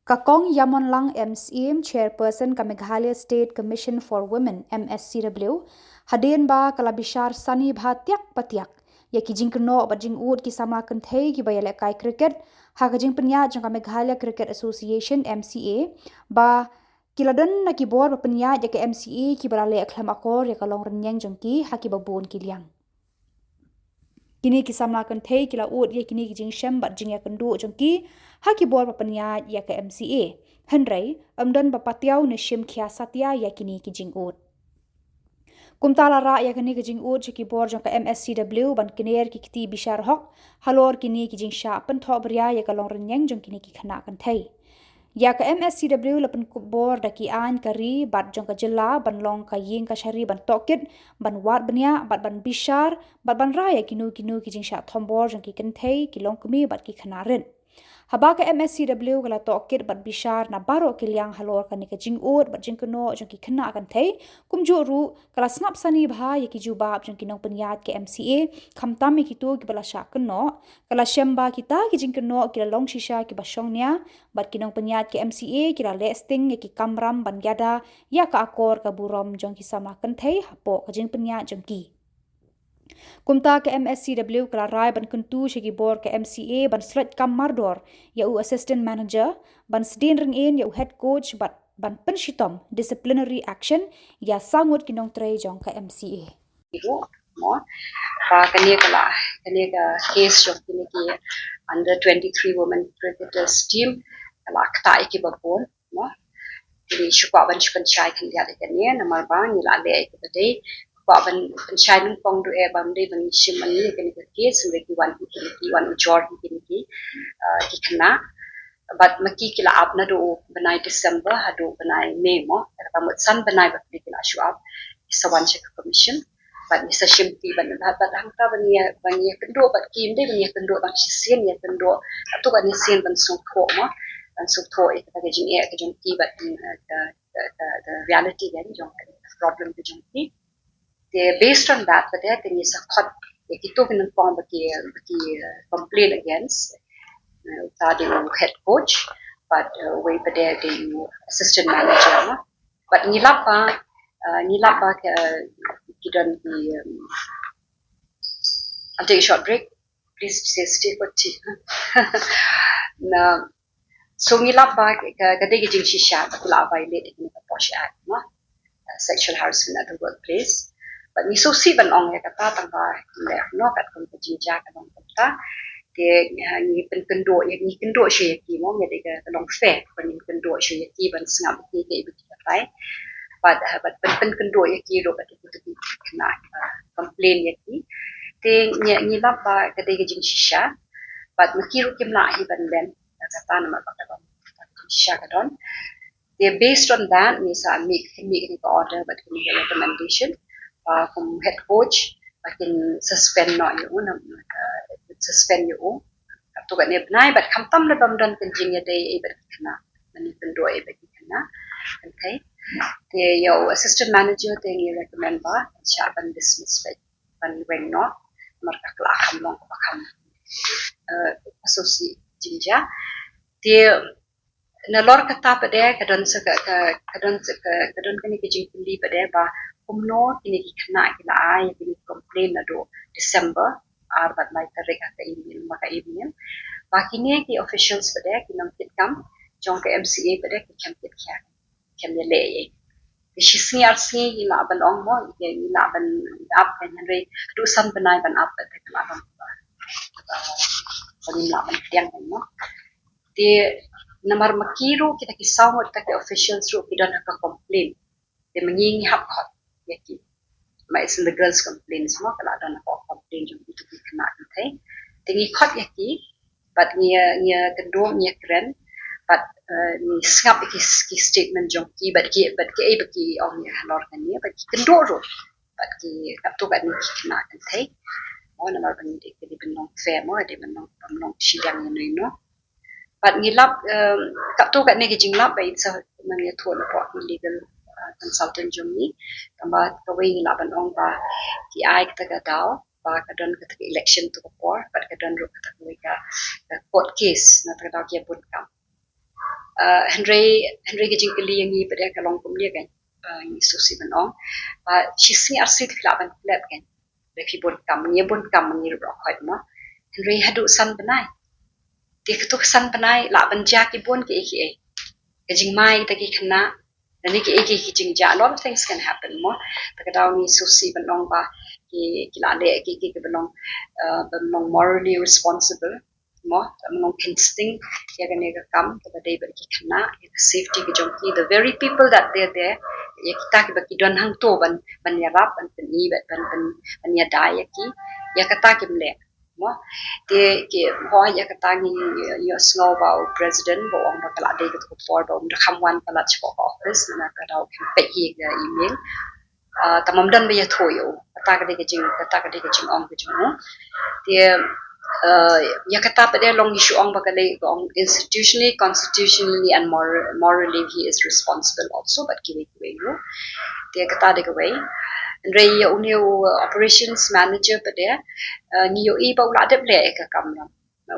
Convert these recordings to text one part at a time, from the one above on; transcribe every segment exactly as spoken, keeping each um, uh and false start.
Ka Kong Yamon Lang M Syiem, Chairperson ka Meghalaya State Commission for Women, M S C W, hadien ba ka la bishar sani bha tiak pa tiak ïa ki jingkynnoh bad jingud ki samla kynthei kiba ïalehkai cricket ha ka jingpynïaid jong ka Meghalaya Cricket Association, M C A, ba ki la don na ki bor ba pynïaid ïa ka M C A kiba la leh khlem akor ïa ka long rynïeng jong ki ha kiba bun ki liang. Kine ki samla kynthei ki la ud ïa kine ki jingshem bad jingïakynduh jong ki ha ki bor ba pynïaid ïa ka M C A. Hynrei ym don ba patiaw ne shim khia satia ïa kine ki jingud. Kumta la rah ïa kane ka jingud sha ki bor jong ka M S C W ban kner ki kti bishar hok halor kine ki jingshah pynthohbria ïa ka long rynïeng jong kine ki khynnah kynthei. Ïa ka M S C W la pynkup bor da ki aiñ ka ri bad jong ka jylla ban long ka ïing kashari ban tohkit, ban wad bniah bad ban bishar bad ban rah ïa kino kino ki jingshah thombor jong ki kynthei, ki longkmie bad ki khynnah rit. Haba ka M S C W ka la tohkit bad bishar na baroh ki liang halor kane ka jingud bad jingkynnoh jong ki khynnah kynthei, kumjuh ruh ka la sngap sani bha ïa ki jubab jong ki nongpynïaid ka M C A, khamtam ïa kito kiba la shah kynnoh. Ka la shem ba kita ki jingkynnoh ki la long shisha kiba shongnia bad ki nongpynïaid ka M C A ki la leh sting ïa ki kamram ban ïada ïa ka akor ka burom jong ki samla kynthei hapoh ka jingpynïaid jong ki. Kumta ka M S C W ka la rai ban kyntu sha ki bor ka M C A ban slot kam mardor ïa u Assistant Manager ban sdien ryngin ïa u Head Coach bad ban pynshitom disciplinary action ïa saw ngut ki nongtrei jong ka M C A. Ruh, mo, ba kane ka la, kane ka case jong kine ki under twenty-three women cricketers team ka la ktah ïa kiba bun, mo. Ngi shu kwah ban shu pynshai khyndiat ïa kane namar ba ngi la leh ïa kaba dei. Kwah ban pynshai nyngkong, duh eh ba ym dei ban shim mane ïa kane ka case, hynrei ki wan, ki wan ujor hi kine ki, uh, ki khynnah. Bad ma ki ki la ap naduh u bnai December haduh u bnai May, mo. Kata mut san bnai ba ki la shu ap, ki sa wan sha ka commission. Bad ngi sa shim ti bad, bad, bad hangta ba ngi, ba ngi ïakynduh bad ki, ym dei ba ngi ïakynduh tang shisien, ïakynduh katto katne sien ban sngewthuh, mo, ban sngewthuh ïa kata ka jingeh ka jong ki bad, eh, ka, ka, ka, ka reality ka jong ka problem ka jong ki. Te based on that, bad te ngi sa khot ïa kito ki nyngkong ba ki, ba ki, eh, complain against, eh, uta dei u head coach bad, eh, uwei pat dei u assistant manager, mo. Bad ngi lap ba, uh, ngi lap ba ka, ki don ki, um, I'll take a short break. Please stay, stay for tea. Na, so ngi lap ba ka, ka dei ka jingshisha ba ki la violate ïa ka POSH Act, mo. Uh, sexual harassment at the workplace. Bad ngi sngewsih ban ong ïa kata tang ba, no, katkum ka jingjia ka long kumta. Te, eh, ngi pynkynduh, ngi kynduh shuh ïa ki, mo, ngi dei ka, ka long fair, ban ngi kynduh shuh ïa ki, ban sngap ïa ki, kaei ba ki batai. Bad, eh, bad pyn, pynkynduh ïa ki ruh, bad ïa ki, ïa ki khynnah, eh, complain ïa ki. Te ngi, ngi lap ba ka dei ka jingshisha. Bad ma ki ruh kim lah hi ban len, kata namar ba ka don, ka jingshisha ka don. Te based on that, ngi sa mih, mih ka order bad ka recommendation ba kum head coach ba kin suspend noh ïa u, na, uh, suspend ïa u katto katne bnai, bad khamtam lada ym don ka jingïadei ei bad ki khynnah, ban ïakynduh ei bad ki khynnah. Okay. Te ïa u assistant manager te ngi recommend ba shah ban dismiss bad ban weng noh, namar ka la kham long kaba kham, uh, associate jingjia. Te nalor kata pat de ka don sa ka, ka, ka don sa ka, ka don kane ka jingkylli pat de ba kumno kine ki khynnah ki la ai kine ki complain naduh December ar bad lai tarik ha ka email, ma ka email. Ba kine ki officials pat de ki nongkitkam jong ka M C A pat de ki khlem kit khia, khlem ïaleh ei. Te shi sngi ar sngi ngi lah ban ong mo, ngi lah ban ap, hynrei haduh san bnai ban ap pat de ka lah ban, ban, ngim lah ban pdiang mo. Te namar ma ki ruh kita ki saw ngut kita ki officials ruh ki don ha ka complain. Te ma ngi ngi hap khot ïa ki. Ma it's in the girls complaints mo, ka la don ha ka complain jong ki, ki khynnah kynthei. Te ngi khot ïa ki bad ngi, ngi kynduh, ngi kren bad, eh, ngi sngap ïa ki, ki statement jong ki bad ki, bad kiei ba ki ong ïa halor kane, bad ki kynduh ruh bad ki katto katne ki khynnah kynthei. Mo, namar ba ngi dei, ki dei ban long fair mo, dei ban long, ban long shiliang ïano ïano. Bad ngi lap, um, katto katne ki jinglap ba in sa nang ïathuh na pdeng ki legal, uh, consultant jong ngi. Tangba kawei ngi lah ban ong ba ki ai kata ka daw ba ka don kata ka election to ka por, bad ka don ruh kata kawei ka, ka court case, na kata ka daw ki ïa bun kam. Uh, hynrei hynrei ka jingkylli ïa ngi pat ka long kumne kan. Uh, ngi sngewsih ban ong ba shi sngi ar sngi te phi lah ban klet kan. Lada phi bun kam, ngi bun kam ngi ruh khot mo. Hynrei haduh san bnai, te katto ka san bnai lah ban jia ki bun kiei kiei. Ka jingma ïa kita ki khynnah, lane kiei kiei ki jingjia, a lot of things can happen mo. Ta ka daw ngi sngewsih ban ong ba ki, ki lah leh kiei kiei kiba long, uh, ban long morally responsible mo, ban long instinct ïa kane ka kam kaba dei bad ki khynnah, ïa ka safety ka jong ki, the very people that they're there, ïa kita kiba ki don hangto ban, ban ïarap, ban pyni, ban, ban, ban, ban ïada ïa ki, ïa kata kim leh mo. Te ki, hooid, ïa kata ngi ïohsngew ba u president ba u ong ba ka la dei kato ka por ba um da kham wan palat sha ka office, namar ka daw kim peit hi ka email. Uh, te ym don ba ïathuh ïa u. Kata ka dei ka jing, kata ka dei ka jingong ka jong u. Te, uh, ïa kata pat de long ngi shu ong ba ka dei ka ong institutionally, constitutionally and mor-, morally he is responsible also, bad kiwei kiwei ruh. Te kata dei kawei. Hynrei ïa une u, uh, operations manager pat de, uh, ngi ïohi ba u la dep leh ïa ka kamram.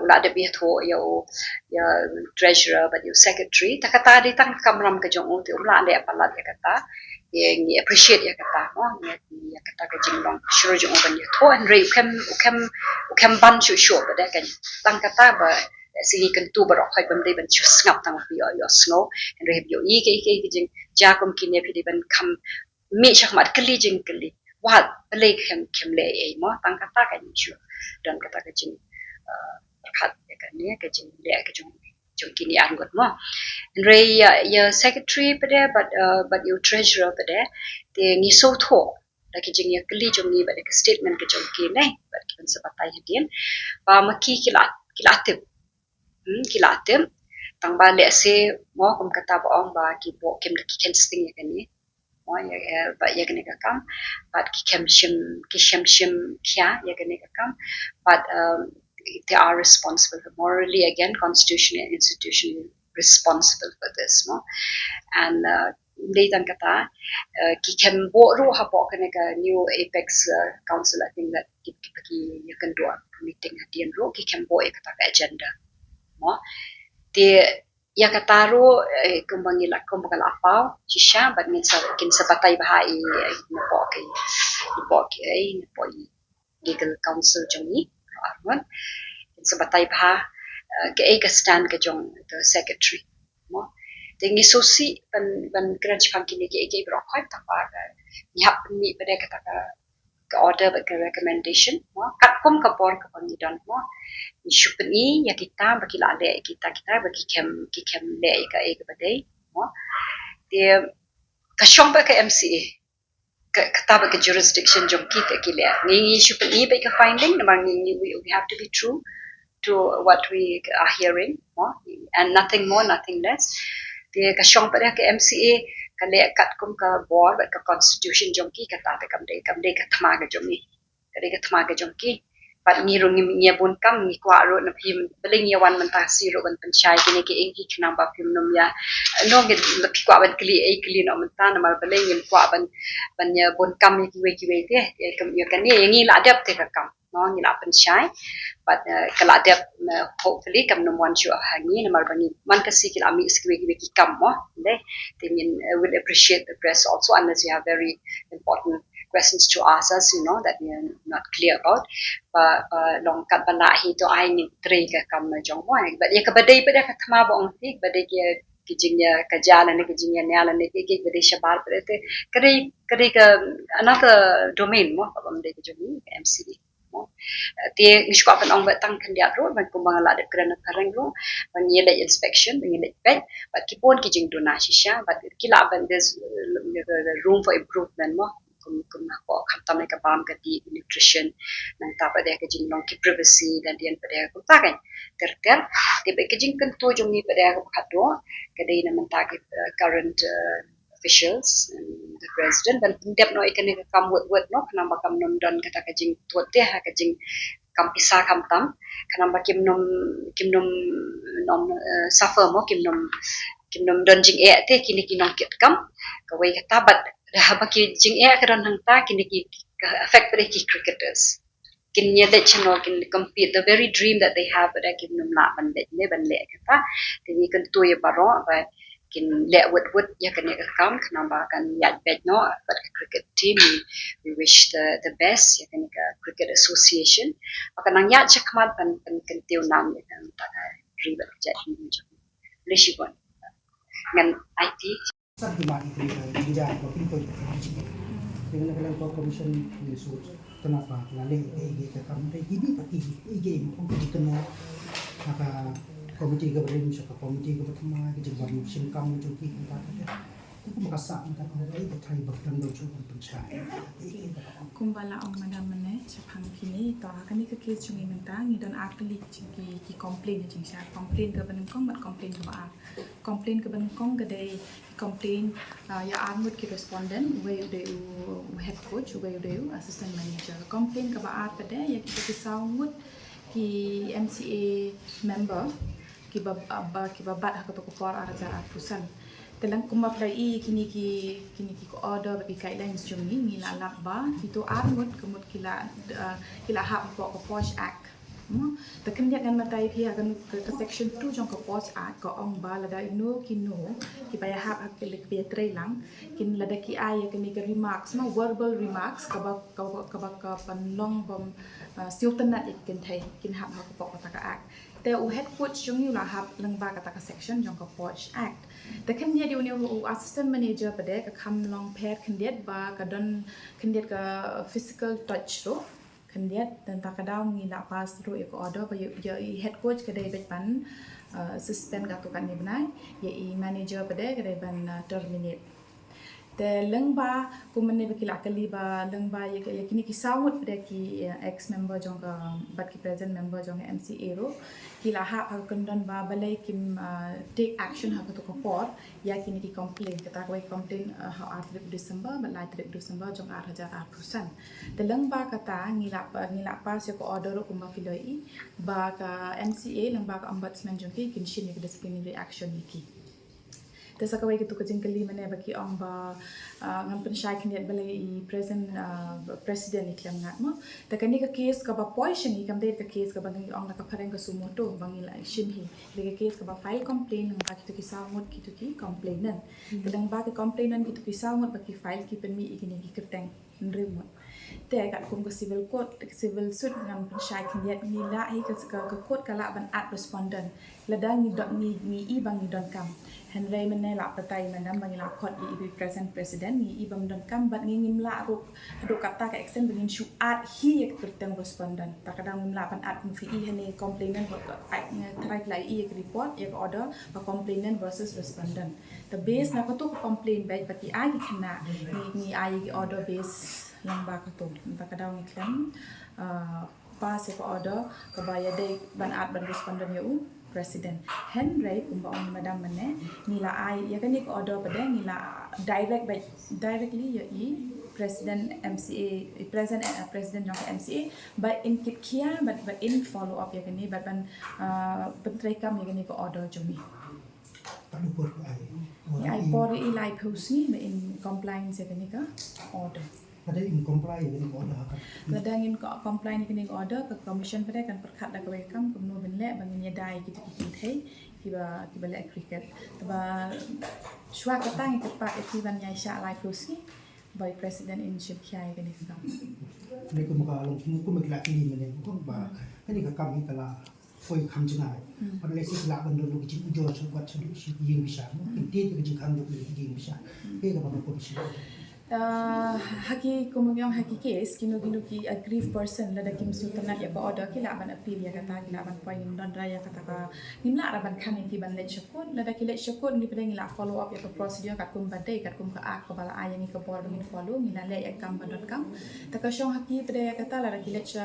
U la dep ïathuh ïa u, ïa treasurer bad ïa u secretary, ta kata dei tang ka kamram ka jong u, te um lah leh palat ïa kata. Te ngi appreciate ïa kata mo, ïa, ïa kata ka jinglong shuh jong u ban ïathuh, hynrei u khlem, u khlem, u khlem ban shuh shuh pat de kan. Tang kata ba, eh, sngi kyntu baroh khoit bym dei ban shu sngap tang ba phi ïoh, ïohsngew, hynrei haba ïohi kiei kiei ki jingjia kum kine phi dei ban kham mih shakhmat kylli jingkylli. Wat, balei khlem, khlem leh ei mo, tang kata kan issue. Don kata ka jing, uh, pyrkhat ïa kane, ka jingleh ka jong, jong kine arngut mo. Hynrei ïa, ïa secretary pat de, bad, uh, bad ïa u treasurer pat de, te ngi sngewthuh da ki jingïakylli jong ngi bad da ka statement ka jong ki ne, bad ki ban sa batai hadien. Ba ma ki ki la, ki la tip. Hmm, ki la tip. Tang ba lehse mo kum kata ba ong ba ki bok kim da ki khein sting ïa kane. Mo, ïa, ïa, bad ïa kane ka kam. Bad ki khlem shim, ki khlem shim khia ïa kane ka kam. Bad, um, they are responsible morally, again, constitutionally and institutionally responsible for this, no? And, uh, dei tang kata, uh, ki khlem buh ruh hapoh kane ka new apex, uh, council, I think that ki, ki, ki ïakynduh meeting hadien ruh, ki khlem buh ïa kata ka agenda. Mo? Te ïa kata ruh, eh, kumba ngi la, kumba ka la paw shisha, bad ngin sa, kin sa batai bha i, eh, napoh ki, napoh ki, eh, napoh i legal counsel jong ngi ruh arngut. Kin sa batai bha, eh, kaei ka stand ka jong the secretary. Mo? Te ngi sngewsih ban, ban kren shaphang kine kiei kiei baroh khoit, tang ba, eh, ngi hap pynmih pat de kata ka, ka order bad ka recommendation, mo, katkum ka bor kaba ngi don, mo. Ngi shu pyni ïa kita ba ki la leh ïa kita, kita ba ki khlem, ki khlem leh ïa kaei kaba dei, mo. Te ka shong bad ka M C A, ka, kata bad ka jurisdiction jong ki te ki leh. Ngi, ngi shu pyni bad ka finding, namar ngi, ngi, we, we have to be true to what we are hearing, mo, and nothing more, nothing less. Te ka shong pat de ka M C A, ka leh katkum ka bor bad ka constitution jong ki, kata te kam dei, kam dei ka thma ka jong ngi. Ka dei ka thma ka jong ki. Bad ngi ruh ngi, ngi bun kam, ngi kwah ruh na phi, balei ngi wan mynta shi ruh ban pynshai kine kiei kiei khnang ba phim nym ïa. No, ngi, phi kwah ban kylli ei, kylli noh mynta, namar balei ngim kwah ban, ban ïa bun kam ïa kiwei kiwei te, ïa kam, ïa kane, ïa ngi la dep te ka kam. No, ngi la pynshai, but, uh, ka la dep, uh, hopefully kam nym wan shuh ha ngi, namar ba ngi man ka sngi ki la mih sa kiwei kiwei ki kam mo, dei. Te ngin, uh, will appreciate the press also, unless you have very important questions to ask us, you know, that we are not clear about. Ba, ba long katba lah hi to ai ngin trei ka kam jong mo. But ïa kaba dei pat de ka thma ba ong phi, ba dei ki, ki jingïa ka ja lane ki jingïa nia lane ki, ki ba dei shabar pat de te. Ka dei, ka dei ka another domain mo, kaba ym dei ka jong ngi, ka M C A. Mo. Eh, te ngi shu kwah ban ong bad tang khyndiat ruh, ban kumba nga la dep kren na phareng ruh, ban ngi leit inspection, ban ngi leit peit, bad ki bun ki jingduna shisha, bad ki lah ban, there's, uh, room for improvement mo, kum, kum na ko, khamtam ïa ka bam ka dih, nutrition, nangta pat de ka jinglong ki privacy, lane pat de kumta kan, ter ter, te bad ka jingkyntu jong ngi pat de kaba khatduh, ka dei na mynta ki, uh, current, uh, officials, and the president, ban pyndep noh ïa kane ka kam wut wut noh, khnang ba kam nym don kata ka jingtuid te ha ka jingkam pisa khamtam, khnang ba kim nym, kim nym, nym, eh, suffer mo, kim nym, kim nym don jingeh te kine ki nongkit kam, kawei kata bad haba ki jingeh ka don hangta kine ki, ka affect pat de ki cricketers. kin ïa leit shano, kin compete, the very dream that they have, ba kin ym lah ban leit ne ban leh kata. Te ngi kyntu ïa baroh ba kin leh wut wut ïa kane ka kam, khnang ba kan ïaid beit noh bad ka cricket team. We wish the the best ïa kane ka cricket association, ba kan nang ïaid shakhmat ban ban kyntiew nam ïa kata ka ri bad ka jaitbynriew jong ngi. Khublei shibun. Ngan aiti. Sat ki mat ki kri ka jingjia ko kin ko ki kri. Ki na ka lang ko commission ni su tana pa la le e ge ka kam te ki bi pa ki e ge mo ko ki kno. Ka committee ka bring sha ka committee ka ba tama ki jingwan shim kam jong ki ka ta. Ko ko ka sa ka ko e ka thai ba tang do chu ko pynshai. Kumba la ong madam mynne, shaphang kine, to ha kane ka case jong ngi mynta ngi don ar tylli ki ki complain, jingshisha complain kaba nyngkong bad complain kaba ar. Complain kaba nyngkong ka dei complain, ah, ïa ar ngut ki respondent, uwei u dei u, u head coach, uwei u dei u assistant manager. Complain kaba ar pat de ïa kita ki saw ngut ki M C A member kiba, ah, ba, kiba bat ha kato ka por ar hajar arphew san. Te lada kumba phi la i kine ki, kine ki order bad ki guidelines jong ngi, ngi la lap ba kito ar ngut ka mut ki la, ah, ki la hap hapoh ka POSH Act. Hmm. Te khyndiat ngan batai phi ha ka, ka, ka section two jong ka POSH Act ka ong ba lada ino kino kiba ïahap ha ki, kiba ïatreilang, kin lada ki ai ïa kane ka remarks, mo, verbal remarks kaba, kaba, kaba ka pynlong bym, ah, sngewtynnat ïa ki kynthei, kin hap ha ka pok kata ka act. Te u head coach jong ngi u la hap lyngba kata ka section jong ka POSH Act. Te khyndiat ïa une u assistant manager pat de ka kham long pher khyndiat ba ka don khyndiat ka physical touch ruh. Khyndiat, te ta ka daw ngi la pass ruh ïa ka order ba ïa, ïa i head coach ka dei beit ban, uh, suspend katto katne bnai, ïa i manager pat de ka dei ban, uh, terminate. Te lyngba, kumne ba ki la kylli ba lyngba ïa, ïa kine ki saw ngut pat de ki, uh, ex member jong ka, bad ki present member jong ka M C A ruh, ki la hap ha ka kyndon ba balei kim, uh, take action ha kato ka por ïa kine ki complain. Kata kawei complain, uh, ha ar tarik December bad lai tarik December jong ar hajar arphew san. Te lyngba kata ngi la, ngi la pass ïa ka order ruh kumba phi la i ba ka M C A lyngba ka ombudsman jong ki kin shim ïa ka disciplinary action ïa ki. Te sa kawei kito ka jingkylli mynne ba ki ong ba, ah, ngan pynshai khyndiat balei i present, ah, president i khlem ngat, mo. Te kane ka case kaba poi sha ngi kam dei ka case kaba ngi ong da ka phareng ka suo motu ba ngi la shim hi. Dei ka case kaba file complaint lyngba kito ki saw ngut kito ki complainant. Te lyngba ki complainant kito ki saw ngut ba ki file ki pynmih ïa kine ki kyrteng hynriew ngut. Te katkum ka civil court, civil suit ngan pynshai khyndiat ngi la hi ka, ka, ka court ka lah ban at respondent. Lada ngi don, ngi, ngi i ba ngi donkam. Hynrei mynne la batai mynne ba ngi la khot ïa i present president, ngi i bym donkam bad ngi ngim lah ruh haduh kata ka extent ba ngin shu at hi ïa ka kyrteng respondent. Ta ka daw ngim lah ban at kumba phi i hane complainant ba ka, ai, ngi tharai la i ïa ka report, ïa ka order ba complainant versus respondent. Te base na kato ka complain beit ba ki ai ki khynnah, ngi, ngi ai ki order base lyngba kato. Mynta ka daw ngi khlem, ah, pass ïa ka order kaba ïadei ban at ban respondent ïa u president. Hynrei kumba ong i madam mynne, ngi la ai ïa kane ka order pat de ngi la direct beit, directly ïa i president M C A, i present, eh, president jong ka M C A ba in kit khia bad, bad in follow up ïa kane bad ban, ah, pyntreikam ïa kane ka order jong ngi. Ngi ai por ïa i laiphew sngi ba in compliance ïa kane ka order. Lada in comply ïa kane ka order ha ka, lada ngin co-, comply ïa kane ka order, ka commission pat de kan pyrkhat da kawei ka kam kumno ban leh ba ngin ïada ïa kito ki kynthei kiba, kiba leh cricket. Te ba shuwa kata ngi kyrpad ïa phi ban ïaishah laiphew sngi ba i president in shim khia ïa kane ka kam. Kane kumba ka long, kumba ki la kylli mynne, kumba kane ka kam hi ka la poi kham jngai. Hmm. Pat lehse ki lah ban don ki jingujor sha wat sha ïing bishar, no? Hmm. Kin tied ka jingkhang jong ki ïing bishar. Hmm. Kaei kaba nga kwah ban shu. Ah, ha ki, kumba ngi ong ha ki case, kino kino ki aggrieved person lada kim sngewtynnat ïa ka order ki lah ban appeal ïa kata, ki lah ban poi, ngim don ra ïa kata ka, ngim lah ra ban khang ïa ki ban leit sha court, lada ki leit sha court ngi pat de ngi lah follow up ïa ka procedure katkum ba dei, katkum ka act kaba la ai ïa ngi ka bor ba ngin follow, ngi lah leh ïa ka kam ba donkam. Te ka shong ha ki pat de ïa kata, lada ki leit sha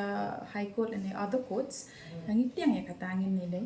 High Court lane other courts, ngi tieng ïa kata ngin ïaleh.